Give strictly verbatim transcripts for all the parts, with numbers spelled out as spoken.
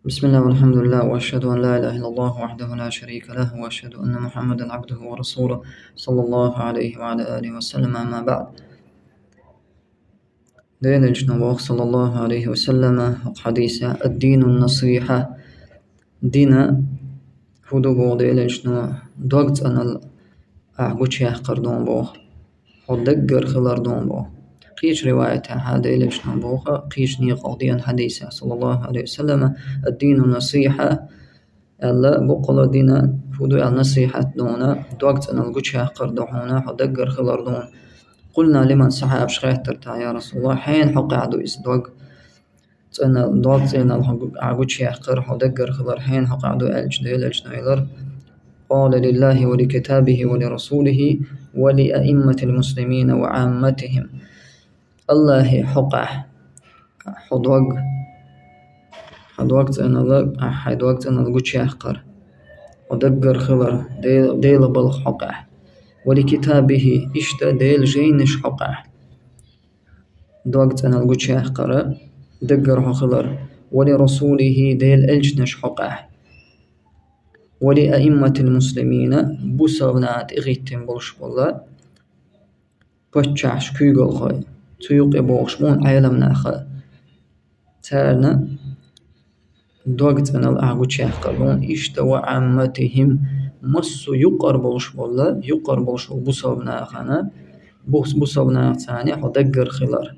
بسم الله والحمد لله، وأشهد أن لا إله إلا الله وحده لا شريك له، وأشهد أن محمدا عبده ورسوله، صلى الله عليه وعلى آله وسلم، أما بعد. Делан элчано боху, саллаллаху алейхи ва саллама, хьадисехь: «Ад-дину ан-насиха». Дин хӀун ду боху Делан элчано, дог цӀанал ахь гучуяккхар ду боху, хьо даггара хилар ду боху. Кхечу риваятехь Делан элчано боху, кхечу некъахь деана хьадисехь, саллаллаху алейхи ва саллама: «Ад-дину ан-насиха», аьлла, баккъала дин хӀун ду аьлла, насихьат ду хьуна, дог цӀанал гучуяккхар ду хьуна, хьо даггара хилар ду хьуна. «Къулна лиман», сахьабаш хаьттира тӀаккха: «Я Расулаллах, хьенан хьокъехь ду иза дог цӀанал, дог цӀанал хьо гу-, ахь гучуяккхар, хьо даггара хилар хьенан хьокъехь ду?» аьлча, Делан элчано элира: «Къала: лиллахи ва ли китабихи ва ли расулихи ва ли аимматил муслимина ва амматихим». Аллахьи хьокъехь хьо дог, хьо дог цӀанал, ахь хьайн дог цӀанал гучуяккхар, хьо даггара хилар Дел-, Делан балха хьокъехь. «Ва ли китабихи», иштта Делан жайнаш хьокъехь дог цӀанал гучуяккхар, даггара хьо хилар. «Ва ли расулихи», Делан элчанаш хьокъехь. «Ва ли аимматил муслимина», бусалба наха тӀехӀиттина болуш болу паччахьаш, куьйгалхой, цу юкъе богӀуш болу Ӏеламнаха, царна дог цӀанал ахь гучуяккхар ду хьуна, иштта «ва амматихим», массо а юкъара болуш болу, юкъара болуш болу бусалба нахана, бус-, бусалба нахаца хьо даггара хилар.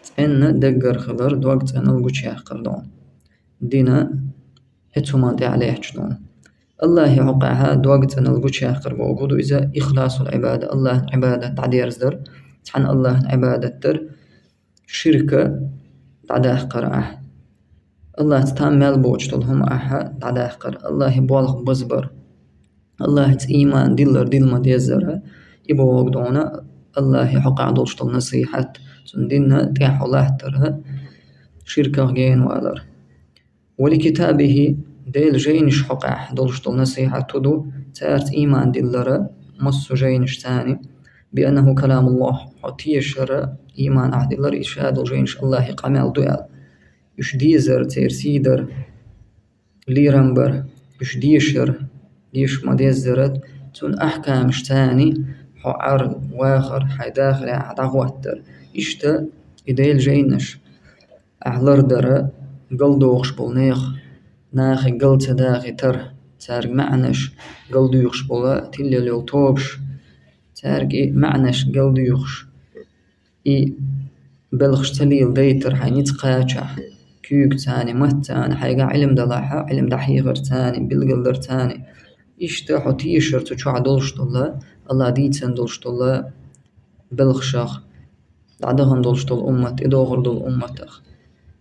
ЦӀенна даггара хилар дог цӀанал гучуяккхар ду хьуна. Дин оцу хӀуманна тӀехь лаьтташ ду хьуна. Аллахьи хьокъехь дог цӀанал гучуяккхар бохург ду иза ихласул Ӏибада, Аллахьан Ӏибадат дӀадерзадар, цхьана Аллахьан Ӏибадат дар, ширк дӀадаккхар ахь. Аллахьца там мел боцуш долу хӀума ахь дӀадаккхар, Аллахьи болх базбар, Аллахьца ийман диллар, дилла ма-деззара, и бохург ду хьуна Аллахьи хьокъехь долуш долу насихьат, цуьнан динна тӀехь хьо латтар, ширках генавалар. «Ва ли китабихи», Делан жайнаш хьокъехь долуш долу насихьат хӀун ду, цаьрца ийман диллара, массо а жайнаш царна, «би аннаху каламуллах», хьо тешара, ийман ахь диллара, и ша долу жайнаш Аллахьи къамел ду аьлла. Уьш дезар, церан сий дар, лерам бар, уьш дешар, деша ма-деззара, цуьнан ахкамаш царна хьо Ӏар вахар, хьайн дахарехь дӀахӀоттар. Иштта и Делан жайнаш ахь лардара, галдохуш болу нехан, нахе гал ца дахийтар, цаьрга маьӀнаш галдоьхуш болу тилла йолу тобаш, цаьрга и маьӀнаш галдоьхуш, и белхаш ца леладайтар хьайн ницкъ кхачахь, куьйга царна, матта царна, хьайгахь Ӏилма далахь, Ӏилма дӀахьехар царна, билгалдар царна. Иштта хьо тешар цу чохь долуш долу, Аллахь дийцина долуш долу белхашах, дӀадахана долуш долу уммат, тӀедогӀур долу умматах,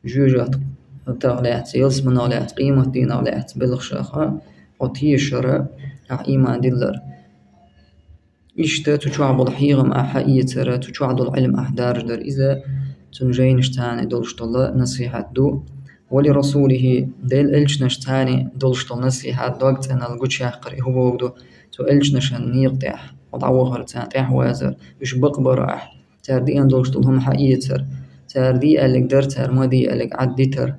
жоьжахатах лаьцна, ялсаманах лаьцна, къематдийнах лаьцна белхашах хьо тешара, ахь ийман диллар. Иштта цу чохь болу хьехам ахь хьаэцара, цу чохь долу Ӏилма ахь даржадар. Иза цуьнан жайнаш царна долуш долу насихьат ду. «Ва ли расулихи», Делан элчанаш царна долуш долу насихьат, дог цӀанал гучуяккхар, и хӀун бохург ду, цу элчанашан некъа тӀехь хьо дӀавахар, царна тӀаьхьавазар, уьш бакъбар ахь, цара деана долуш долу хӀума хьаэцар, цара де аьлларг дар, цара ма де аьлларг Ӏаддитар.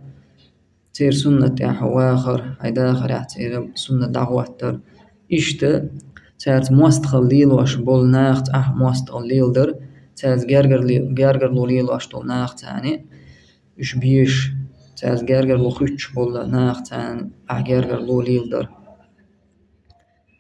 Церан суннат тӀехь вахар, хьайн дахарехь церан суннат дӀахӀоттар. Иштта цаьрца мостагӀалла лелош болу нахаца ахь мостагӀалла леладар, цаьрца гергарле-, гергарло лелош долу нахаца царна уьш безаш, цаьрца гергарло хуьттуш болу нахаца царна ахь гергарло леладар.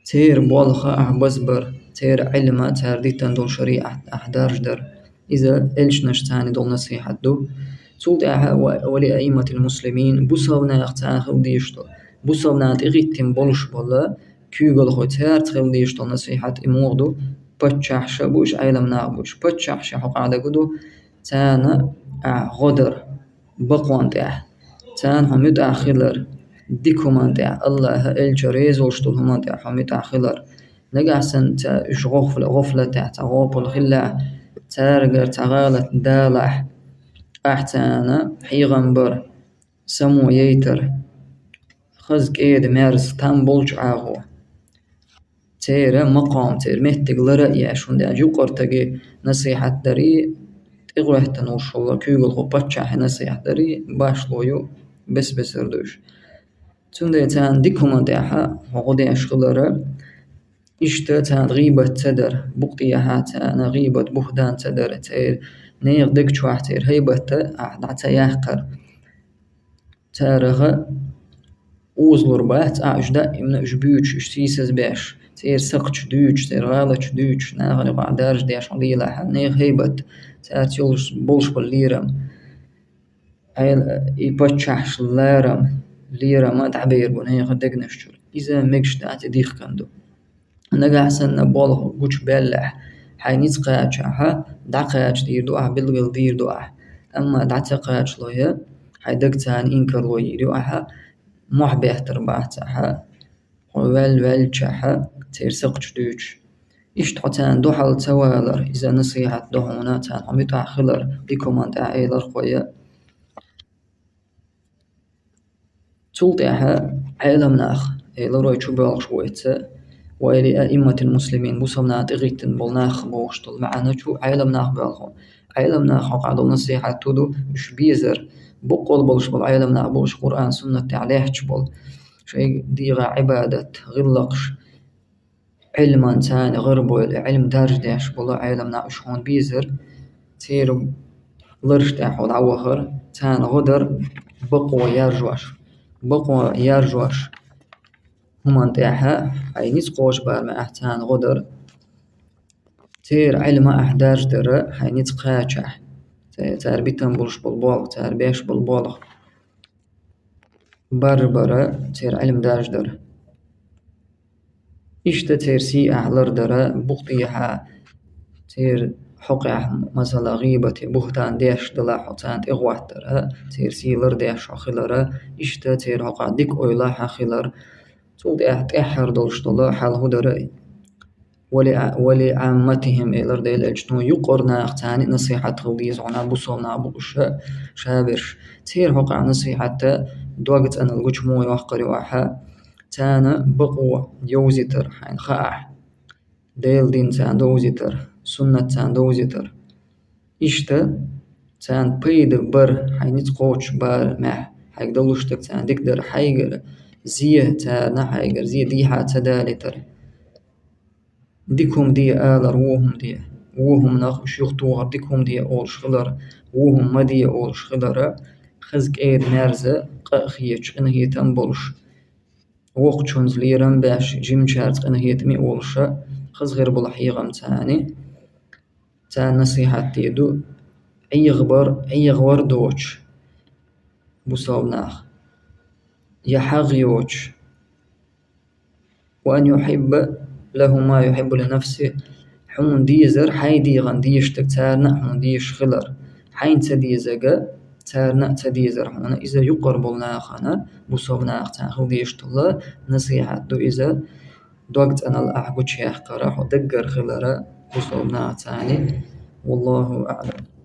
Церан болх ахь базбар, церан Ӏилма, цара дитина долу шариӀат ахь даржадар. Иза элчанаш царна долу насихьат ду. Цул тӀаьхьа ва, ва ли аимматил муслимин, бусалба нахаца хила дезаш долу, бусалба наха тӀехӀиттина болуш болу куьйгалхой, цаьрца хила дезаш долу насихьат и муха ду, паччахьаш а бу уьш, Ӏеламнах а бу уьш. Паччахьаш хьокъехь дерг ду, царна ахь гӀо дар бакъонан тӀехь, царна хьо муьтӀахь хилар, дика хӀуманна тӀехь, Аллахьа, элча реза волуш долу хӀуманна тӀехь хьо муьтӀахь хилар. Нагахь санна ца уьш гӀофла-, гӀофлатехь, цхьа гӀопал хиллехь, царгара цхьа гӀалат далахь, ахь царна хьехам бар, само яйтар, хаза кӀеда-мерза там болчу агӀор. Церан макъам, церан меттиг лара а еш, хӀунда аьлча юкъара стаге насихьат дарий, тӀегӀоьттина волуш волу куьйгалхо, паччахье насихьат дарий башхало ю, бес-бесара ду уьш. Цундела царна дика хӀуманна тӀехьа хьо гӀо деш хилар, иштта царна гӀийбат ца дар, букъ тӀехьа царна гӀийбат, буьхӀтан ца дар, церан нехан даг чохь церан хӀайбат ахь дӀа ца яккхар. Царах озалур бац ахь уьш даимна, уьш буьйцуш, уьш сийсаз беш, церан сакхташ дуьйцуш, церан гӀалаташ дуьйцуш, нахана юкъахь даржадеш хьо лелахь, нехан хӀайбат, цаьрца йолуш болуш болу лерам, Ӏел-, и паччахьаш ларам, лерам а дӀабер бу нехан дегнаш чуьра. Иза мегаш дац, и дихкина ду. Нагахь санна болх гучубаьллехь, хьайн ницкъ кхачахь, дӀакхачадийр ду ахь, билггал дийр ду ахь. Амма дӀа ца кхачалой, хьайн даг царна инкарло йийр ю ахь, мохь беттар бац ахь, хьо ваьлла ваьллачохь церан сакхташ дуьйцуш. Иштта хьо царна дуьхьал ца валар, иза насихьат ду хьуна, царна хьо муьтӀахь хилар, дика хӀуманна тӀехь элар хьо. Цул тӀаьхьа Ӏеламнах, элар вай чубоьлхуш ву эцца, ва или аимматил муслимин, бусалба наха тӀегӀиттина болу нах бохуш долу маьӀна чу Ӏеламнах боьлху. Ӏеламнах хьокъехь долу насихьат хӀун ду, уьш безар, баккъалла болуш болу Ӏеламнах бу уьш, Къуръан, суннат тӀехь лаьтташ болу. Шайн дегӀан Ӏибадат, гӀиллакхаш, Ӏилман царна гӀарабойла, Ӏилма даржадеш болу Ӏеламнах уьш хьуна безар, церан лараш тӀехь хьо дӀавахар, царна гӀо дар бакъо яржош, бакъо яржош хӀуманна тӀехь, хьайн ницкъ кхочу барамехь царна гӀо дар, церан Ӏилма ахь даржадара хьайн ницкъ кхачахь, ца-, цара битина болуш болу болх, цара беш болу болх баржабара, церан Ӏилма даржадара. Иштта церан сий ахь лардара, букъ тӀехьа церан хьокъехь, масала, гӀийбате, буьхӀтан деш далахь хьо, царна тӀе гӀоттара, церан сий лардеш хьо хилара, иштта церан хьокъехь дика ойла хьан хилар. Цул тӀаьхьа тӀаьххьара долуш долу хьал хӀун дара? Вали а-, вали Ӏамматихим, элар Делан Элчано, юкъара нах, царна а насихьат хила деза хьуна, бусалба нах бу уьш, шаберш. Церан хьокъехь насихьат дог цӀаналла гучу муха йоккхур ю ахь? Царна бакъо йовзийтар, хьайна хаахь. Делан дин царна довзийтар, суннат царна довзийтар. Иштта царна пайда бар, хьайн ницкъ кхочуш барамехь, хьайга далуш дерг царна дика дар, хьайгара зе царна, хьайгара зе дехьа ца далийтар. Дика хӀума де алар, вон хӀума де. Вон хӀуманах уьш юхатохар, дика хӀума де олуш хилар, вон хӀума ма де олуш хилар, хаза кӀеда-мерза, къа а хеташ, къинхетам болуш, воккхачуьнца лерам беш, жимачаьрца къинхетаме а волуш, хаза хир болу хьехам царна, царна насихьат де ду, Ӏехабар, Ӏехавар доцуш бусалба нах, я хьагӀ йоцуш. Ва ан юхьибба лаху ма юхьиббу ли нафсихи. Хьуна дезар, хьайн дегӀан дезаш дерг царна а хьуна дезаш хилар. Хьайна ца дезарг царна а ца дезар хьуна. Иза юкъара болу нахана, бусалба наха царна хила дезаш долу насихьат ду иза. Дог цӀаналла ахь гучуяккхара, хьо даггара хилара бусалба наха царна. Валлаху аӀлам.